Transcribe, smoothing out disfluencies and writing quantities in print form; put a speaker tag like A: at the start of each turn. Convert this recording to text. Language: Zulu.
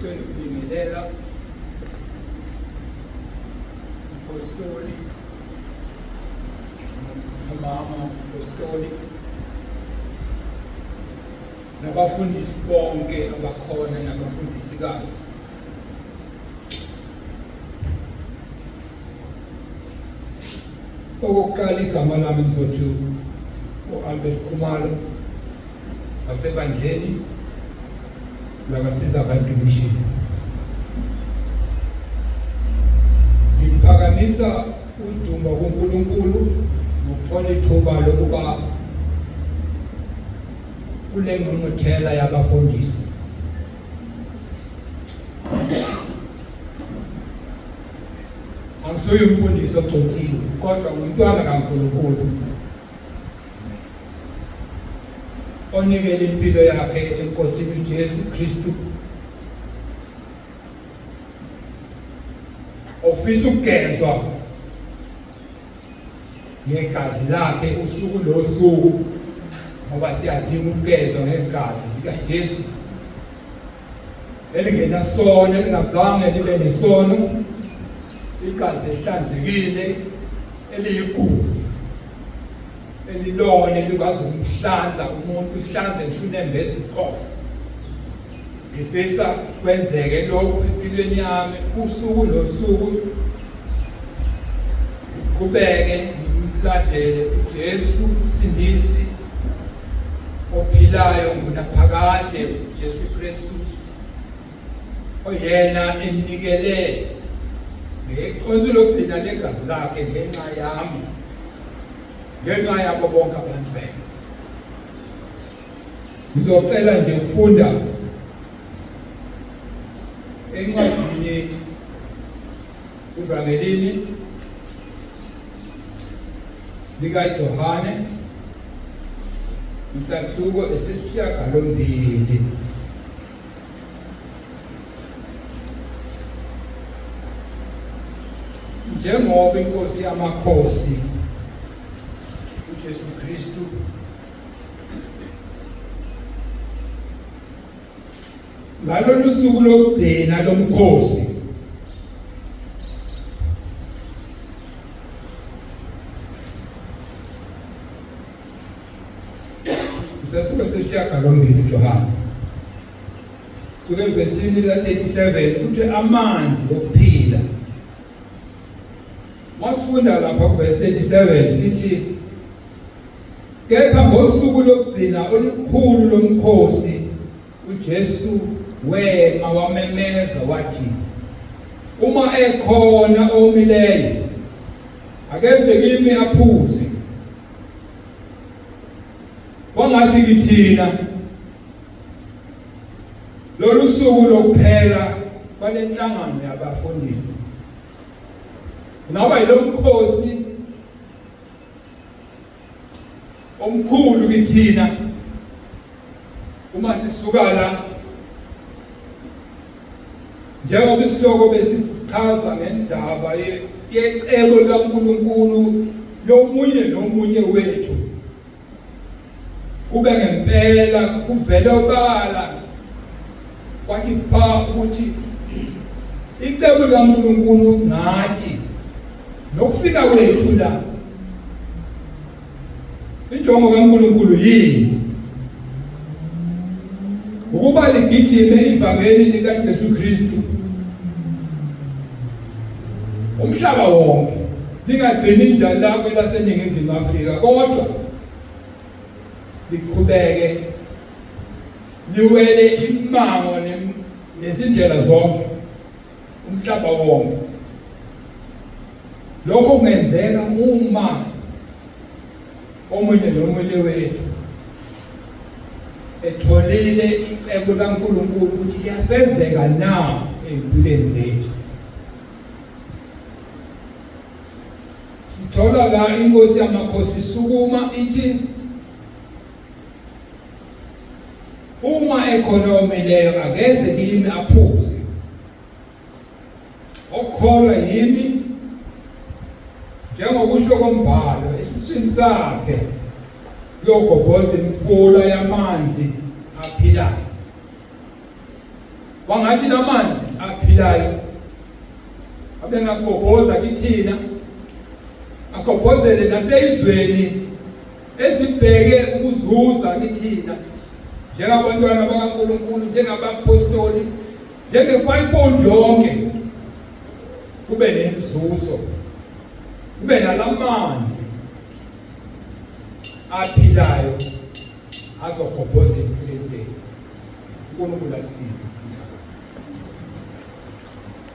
A: Ngicela ukubingelela umpostoli nomama umpostoli nabafundisi bonke abakhona nabafundisikazi. Okokuqala igama lami ngizothi u-Albert Khumalo wasebandleni lakwaSiza Abantu Mission. Ngiphakamisa udumo kuNkulunkulu ngokuthola ithuba lokuba kule ngqungquthela yabafundisi. Angisuye umfundisi ogcotshiwe kodwa ngumntwana kaNkulunkulu onikele impilo yakhe eNkosini uJesu Kristu ofisa ukugezwa ngegazi lakhe usuku nosuku ngoba siyadinga ukugezwa ngegazi likaJesu elingenasono elingazange libe nesono igazi elihlanzekile eliyigugu elilona elikwazi ukumhlanza umuntu uhlanze ngisho unembeza uqobo. Ngifisa kwenzeke lokhu empilweni yami usuku nosuku ngiqhubeke ngimlandele uJesu Msindisi ophilayo ngunaphakade uJesu Kristu oyena enikele ngeconsi lokugcina legazi lakhe ngenxa yami ngenxa yabo bonke abantu benu. Ngizocela nje ukufunda encwadini iVangelini likaJohane isahluko esesishiyagalombili. Njengoba inkosi yamakhosi uJesu Kristu ngalolu suku lokugcina lomkhosi isahluko sesishiyagalombili uJohane Suke evesini lika-37 kuthi amanzi okuphila. Masifunda lapha kuvesi 37 sithi kepha ngosuku lokugcina olukhulu lomkhosi uJesu wema wamemeza wathi uma ekhona omileyo akeze kimi aphuze kwangathi kithina Lolu suku lokuphela kwalenhlangano yabafundisi kungaba yilomkhosi omkhulu kithina uma sisuka la njengoba isihloko besichaza ngendaba yecebo likaNkulunkulu lomunye nomunye wethu kube ngempela kuvele obala kwathi pha ukuthi icebo likaNkulunkulu ngathi nokufika kwethu la injongo kaNkulunkulu yini ukuba ligijime ivangeli likaJesu Kristu umhlaba wonke lingagcini njalo la kwelaseNingizimu Afrika kodwa liqhubeke liwele imango nezindlela zonke umhlaba wonke. Lokho kungenzeka uma omunye nomunye wethu etholile icebo likaNkulunkulu ukuthi liyafezeka na ey'mpilweni zethu. Sithola la inkosi yamakhosi isukuma ithi uma ekhona omileyo akeze kimi aphuze okholwa yimi njengokusho kombhalo esiswini sakhe kuyogobhoza imifula yamanzi aphilayo. Wangathi lamanzi aphilayo abengagobhoza kithina, agobhozele nasezweni ezibheke ukuzuza kithina njengabantwana bakaNkulunkulu, njengabapostoli, njenge-fivefold yonke, kube nenzuzo, kube nalamanzi aphilayo azogobhoza empilweni zethu. uNkulunkulu asisize.